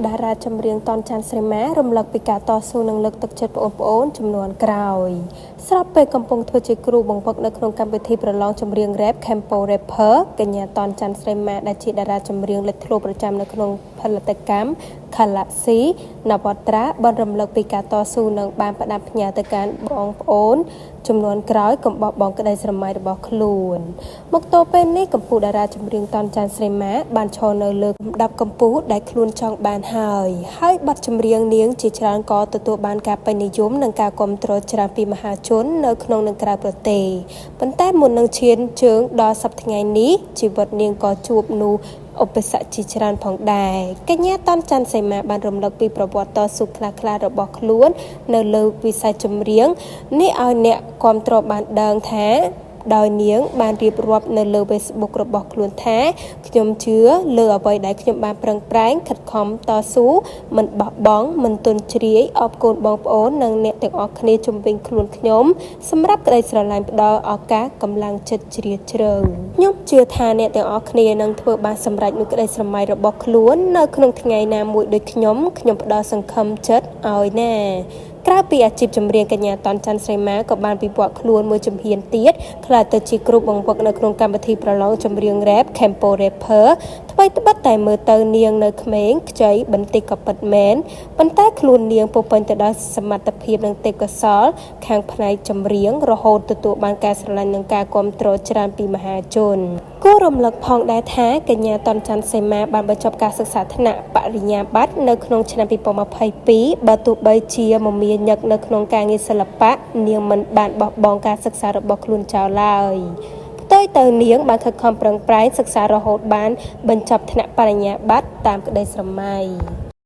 តារាចម្រៀងតនច័ន្ទស្រីម៉ារំលឹកពីការតស៊ូនិងលើកទឹកចិត្តប្អូនៗជំនាន់ក្រោយស្របពេលកំពុងធ្វើជាគ្រូបង្វឹកនៅក្នុងកម្មវិធីប្រឡងចម្រៀងរ៉េប Campo Rapper កញ្ញាតនច័ន្ទស្រីម៉ាដែលជាតារាចម្រៀងលេចធ្លោប្រចាំនៅក្នុងផលិតកម្ម Galaxy នវត្រាបានរំលឹកពីការតស៊ូនិងបានផ្ដាំផ្ញើទៅកាន់បងប្អូនជំនាន់ក្រោយកុំបោះបង់ក្តីស្រមៃរបស់ខ្លួនមកទល់ពេលនេះកម្ពុជាតារាចម្រៀងតនច័ន្ទស្រីម៉ាបានឈរនៅលើលំដាប់កម្ពុជាដែលខ្លួនចង់បានហើយហើយបទចម្រៀងនាងជាច្រើនក៏ទទួលបានការពេញនិយមនិងការគាំទ្រច្រើនពីមហាជននៅក្នុងនិងក្រៅប្រទេសប៉ុន្តែមុននឹងឈានជើងដល់សប្តាហ៍ថ្ងៃនេះជីវិតនាងក៏ជួបនោះឧបសគ្គជាច្រើនផងដែរកញ្ញាតនច័ន្ទសីមាបានរំលឹកពីប្រវត្តិតស៊ូខ្លះៗរបស់ខ្លួននៅលើវិស័យចម្រៀងនេះឲ្យអ្នកគាំទ្របានដឹងថាដោយនាងបានរៀបរាប់នៅលើ Facebook របស់ខ្លួនថាខ្ញុំជឿលើអ្វីដែលខ្ញុំបានប្រឹងប្រែងខិតខំតស៊ូមិនបោះបង់មិនទន់ជ្រាយអរគុណបងប្អូននិងអ្នកទាំងអស់គ្នាជុំវិញខ្លួនខ្ញុំសម្រាប់ក្តីស្រឡាញ់ផ្ដល់ឱកាសកម្លាំងចិត្តជ្រាលជ្រៅខ្ញុំជឿថាអ្នកទាំងអស់គ្នានឹងធ្វើបានសម្រេចនូវក្តីស្រមៃរបស់ខ្លួននៅក្នុងថ្ងៃណាមួយដូចខ្ញុំខ្ញុំផ្ដល់សង្ឃឹមចិត្តឲ្យណាក្រៅពីអាជីពចម្រៀងកញ្ញាតនច័ន្ទស្រីម៉ាក៏បានវិវត្តខ្លួនមួយជំហានទៀតក្លាយទៅជាគ្រូបង្វឹកនៅក្នុងកម្មវិធីប្រឡងចម្រៀងរ៉េប Campo Rapper ថ្មីត្បិតតែមើលទៅនាងនៅក្មេងខ្ចីបន្តិចក៏ពិតមែនប៉ុន្តែខ្លួននាងពោពេញទៅដោយសមត្ថភាពនិងទេពកោសល្យខាងផ្នែកចម្រៀងរហូតទទួលបានការស្រឡាញ់និងការគាំទ្រច្រើនពីមហាជនគួររំលឹកផងដែរថាកញ្ញាតនច័ន្ទសីមាបានបញ្ចប់ការសិក្សាថ្នាក់បរិញ្ញាបត្រនៅក្នុងឆ្នាំ2022បើទោះបីជាមមាញឹកនៅក្នុងការងារសិល្បៈនាងមិនបានបោះបង់ការសិក្សារបស់ខ្លួនចោលឡើយផ្ទុយទៅនាងបានខិតខំប្រឹងប្រែងសិក្សារហូតបានបញ្ចប់ថ្នាក់បរិញ្ញាបត្រតាមក្តីស្រមៃ។